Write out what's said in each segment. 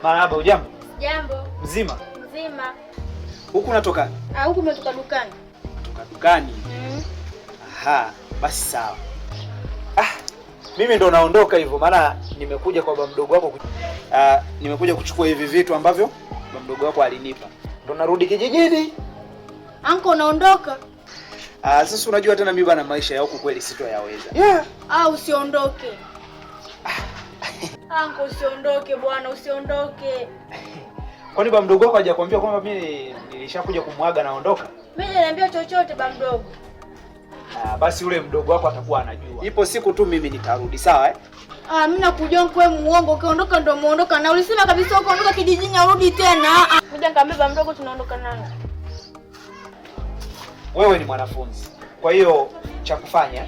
Marahaba, hujambo? Jambo. Mzima? Mzima. Huku unatoka? Ah, huku umetoka dukani. Kutoka dukani. Aha, basi sawa. Ah, mimi ndo naondoka hivyo maana nimekuja kwa baba mdogo wako nimekuja kuchukua hivi vitu ambavyo baba mdogo wako alinipa. Ndo narudi kijijini. Anko, unaondoka? Ah, sasa unajua tena mimi bana maisha ya huku kweli sitoyaweza. Yeah. Ah, usiondoke. Anko, usiondoke bwana, usiondoke. Kwani baba mdogo wako hajakwambia kwamba mimi nilishakuja kumwaga naondoka? Mimi hajaniambia chochote baba mdogo. Ah, basi yule mdogo wako atakuwa anajua. Ipo siku tu mimi nitarudi, sawa eh? Ah, mimi nakujua wewe muongo, ukiondoka ndo muondoka na ulisema kabisa ukaondoka kijijini urudi tena. Ah, ngoja nikamwambie baba mdogo tunaondoka naye. Wewe ni mwanafunzi. Kwa hiyo cha kufanya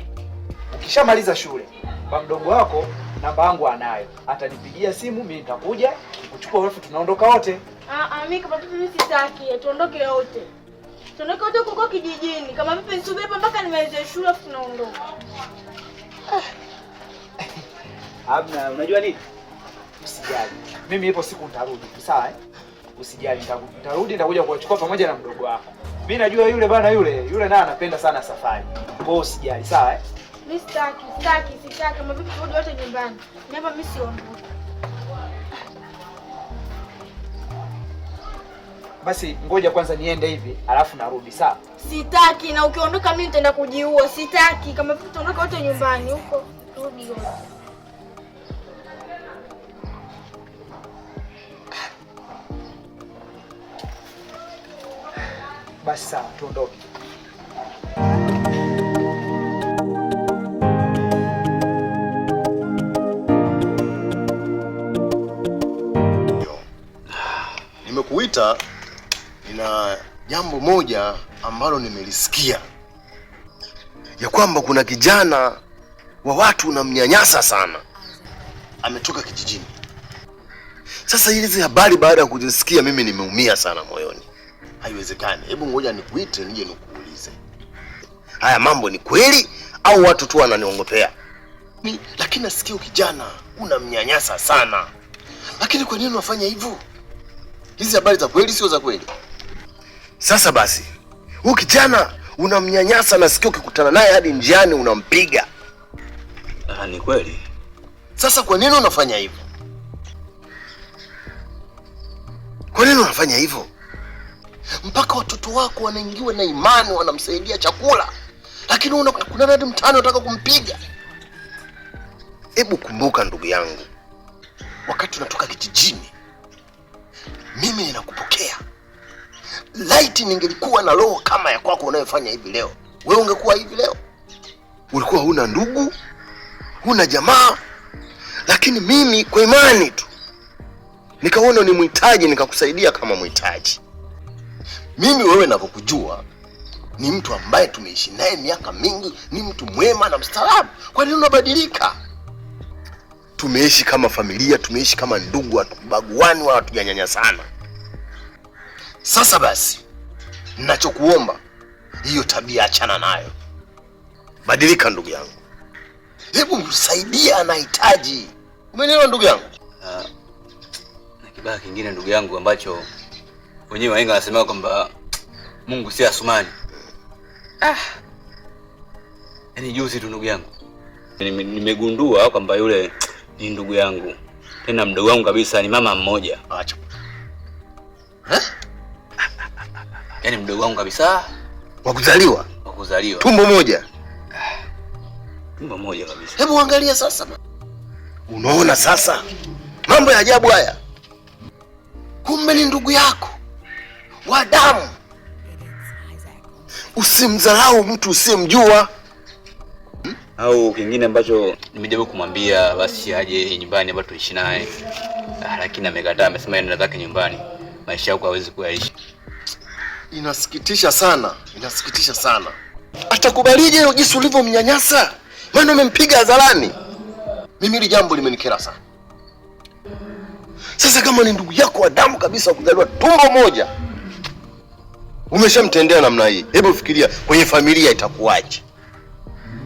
ukishamaliza shule, baba mdogo wako namba yangu anayo. Atanipigia simu, mimi nitakuja kuchukua, alafu tunaondoka wote. Ah, ah, mimi kama vipi mimi sitaki, tuondoke wote. Tuondoke wote huko kijijini. Kama vipi nisubiri hapa mpaka nimalize shule afu tunaondoka. Amna, unajua nini? Usijali. Mimi ipo siku nitarudi, sawa eh? Usijali, nitarudi nitakuja kuwachukua pamoja na mdogo wako. Mimi najua yule bana yule naye anapenda sana safari. Kwa hiyo usijali, sawa eh? Mimi sitaki, sitaki, sitaki. Kama vipi turudi wote nyumbani. Mimi hapa mimi siondoki. Basi ngoja kwanza niende hivi, alafu narudi, sawa? Sitaki, na ukiondoka mimi nitaenda kujiua. Sitaki. Kama vipi tuondoke wote nyumbani huko, turudi wote. Basi sawa, tuondoke. Nimekuita, nina jambo moja ambalo nimelisikia ya kwamba kuna kijana wa watu unamnyanyasa sana, ametoka kijijini. Sasa hizi habari baada ya kuzisikia mimi nimeumia sana moyoni. Haiwezekani. Hebu ngoja nikuite nije nikuulize, haya mambo ni kweli au watu tu wananiongopea? Lakini nasikia kijana unamnyanyasa sana. Lakini kwa nini unafanya hivyo? Hizi habari za kweli sio za kweli? Sasa basi, huyu kijana unamnyanyasa, nasikia ukikutana naye hadi njiani unampiga. Ah, ni kweli. Sasa kwa nini unafanya hivyo? Kwa nini unafanya hivyo? Mpaka watoto wako wanaingiwa na imani, wanamsaidia chakula, lakini unakutana hadi mtaani unataka kumpiga. Hebu kumbuka ndugu yangu, wakati unatoka kijijini mimi ninakupokea. Laiti ningelikuwa na roho kama ya kwako unayofanya hivi leo, wewe ungekuwa hivi leo? Ulikuwa huna ndugu, huna jamaa, lakini mimi kwa imani tu nikaona ni mhitaji, nikakusaidia kama mhitaji. Mimi wewe ninavyokujua ni mtu ambaye tumeishi naye miaka mingi, ni mtu mwema na mstaarabu. Kwa nini unabadilika? Tumeishi kama familia, tumeishi kama ndugu, hatubaguani wala hatujanyanyasana. Sasa basi, ninachokuomba hiyo tabia achana nayo, badilika ndugu yangu, hebu msaidie, anahitaji. Umenielewa ndugu yangu? Na kibaya kingine ndugu yangu ambacho wenyewe wahenga wanasema kwamba Mungu si Asumani. Yaani juzi tu ndugu yangu nimegundua kwamba yule ni ndugu yangu, tena mdogo wangu kabisa, ni mama mmoja. Acha. Yaani mdogo wangu kabisa. Wa kuzaliwa? Wa kuzaliwa. Tumbo moja. Tumbo moja kabisa. Hebu angalia sasa. Unaona sasa? Mambo ya ajabu haya. Kumbe ni ndugu yako wa damu. Usimdharau mtu usiyemjua. Au kingine ambacho nimejaribu kumwambia basi aje nyumbani hapa tuishi naye. Lakini amekataa, amesema yeye anataka nyumbani. Maisha yako hawezi kuyaishi. Inasikitisha sana, inasikitisha sana. Atakubalije jinsi ulivyomnyanyasa? Maana umempiga hadharani. Mimi hili jambo limenikera sana. Sasa kama ni ndugu yako wa damu kabisa kuzaliwa tumbo moja, umeshamtendea namna hii, hebu fikiria kwenye familia itakuwaje?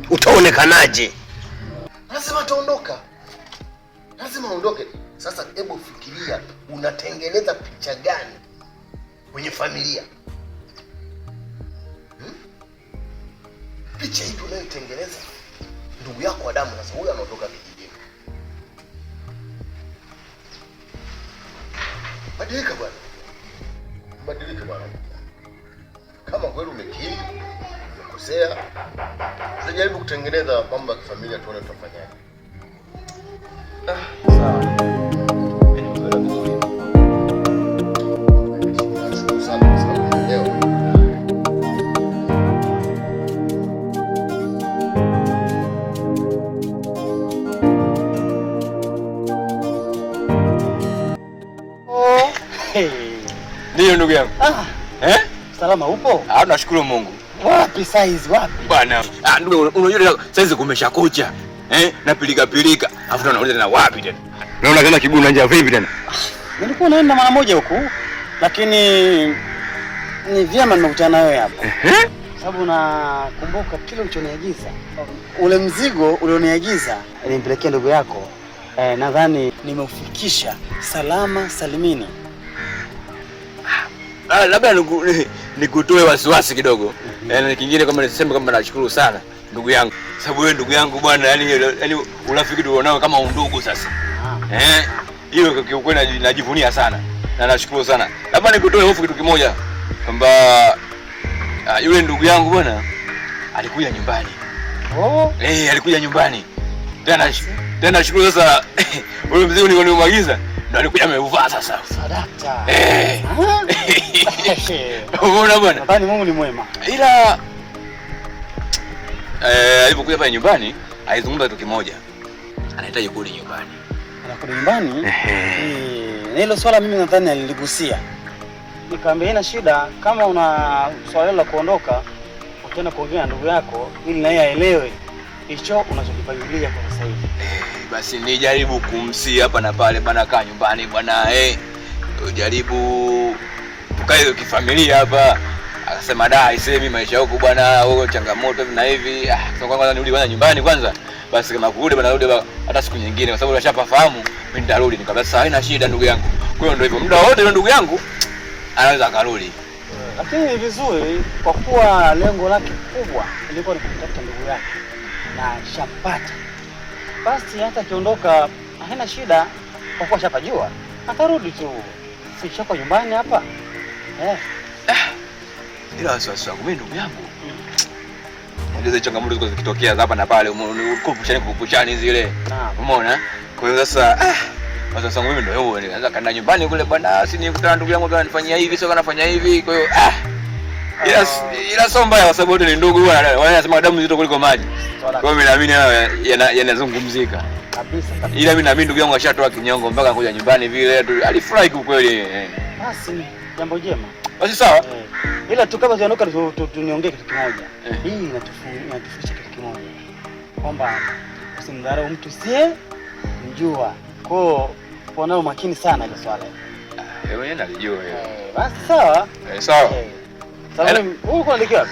Utaonekanaje? Lazima ataondoka, lazima aondoke. Sasa hebu fikiria unatengeneza picha gani kwenye familia? Picha hivi unayoitengeneza ndugu yako wa damu, sasa huyu anaondoka kijijini. Badilika bwana, badilika bwana. Kama kweli umekiri umekosea, tutajaribu kutengeneza mambo ya kifamilia, tuone tutafanyaje. Sawa. Mimi nimekuelewa vizuri. Nashukuru sana kwa sababu leo Ndiyo ndugu yangu. Eh? Salama upo? Ah, nashukuru Mungu. Wapi saizi wapi? Bwana, ndugu unajua saizi kumesha kucha. Na pilika pilika. Alafu tunauliza tena wapi tena? Naona kama kiburi unanja vipi tena? Nilikuwa naenda mara moja huku, lakini ni vyema nimekutana na wewe hapa. Sababu nakumbuka kile ulichoniagiza. Ule mzigo ulioniagiza nimpelekea ndugu yako. Nadhani nimeufikisha salama salimini. Labda nikutoe wasiwasi kidogo. Na kingine kama niseme kwamba nashukuru sana ndugu yangu. Sababu wewe ndugu yangu bwana, yani urafiki tulionao kama undugu sasa. Hiyo kiukweli najivunia sana na nashukuru sana. Labda nikutoe hofu kitu kimoja kwamba yule ndugu yangu bwana alikuja nyumbani. Oh. Alikuja nyumbani. Tena nashukuru sasa ule mzigo niliomwagiza ndo alikuja ameuvaa sasa. Sadakta. Umeona bwana? Nadhani Mungu ni mwema. Ila alipokuja pale nyumbani alizungumza kitu kimoja. Anahitaji kurudi nyumbani. Anakurudi nyumbani? Na hilo swala mimi nadhani aliligusia. Nikamwambia haina shida, kama una swala la kuondoka utaenda kuongea na ndugu yako ili na yeye aelewe hicho unachokipangilia kwa sasa hivi. Basi nijaribu kumsi hapa na pale bwana, kaa nyumbani bwana, jaribu tukae kifamilia hapa. Akasema da, isemi maisha huko bwana, huko changamoto hivi na hivi. So kwanza nirudi kwanza nyumbani kwanza. Basi kama kurudi bwana, rudi hata siku nyingine kwa sababu nashapafahamu mimi nitarudi. Nikamwambia sasa haina shida ndugu yangu. Kwa hiyo ndio hivyo, muda wote ndugu yangu anaweza akarudi. Lakini ni vizuri kwa kuwa lengo lake kubwa ilikuwa ni kumtafuta ndugu yake na shapata. Basi hata akiondoka haina shida kwa kuwa shapajua. Atarudi tu. Si shako nyumbani hapa. Ila wasiwasi wangu mimi ndugu yangu. Ndio changamoto ziko zikitokea hapa na pale, kupushani zile. Umeona? Kwa hiyo sasa wasiwasi wangu mimi ndio huo. Naweza kaenda nyumbani kule bwana, si nikutana ndugu yangu ananifanyia hivi, sio anafanya hivi. Kwa hiyo ila sio mbaya kwa sababu wote ni ndugu bwana. Wanasema damu nzito kuliko maji. Kwa hiyo mimi naamini hayo yanazungumzika. Kabisa kabisa. Ila mimi naamini ndugu yangu ashatoa kinyongo mpaka kuja nyumbani vile alifurahi kwa kweli. Basi jambo jema. Basi sawa. Ila tu kama tuondoka tuniongee kitu kimoja. Hii inatufundisha kitu kimoja. Kwamba usimdharau mtu siye mjua. Kwa hiyo kuwa nao makini sana ile swala. Wewe mwenyewe unalijua hiyo. Basi sawa. Sawa. Sawa, wewe uko unaelekea wapi?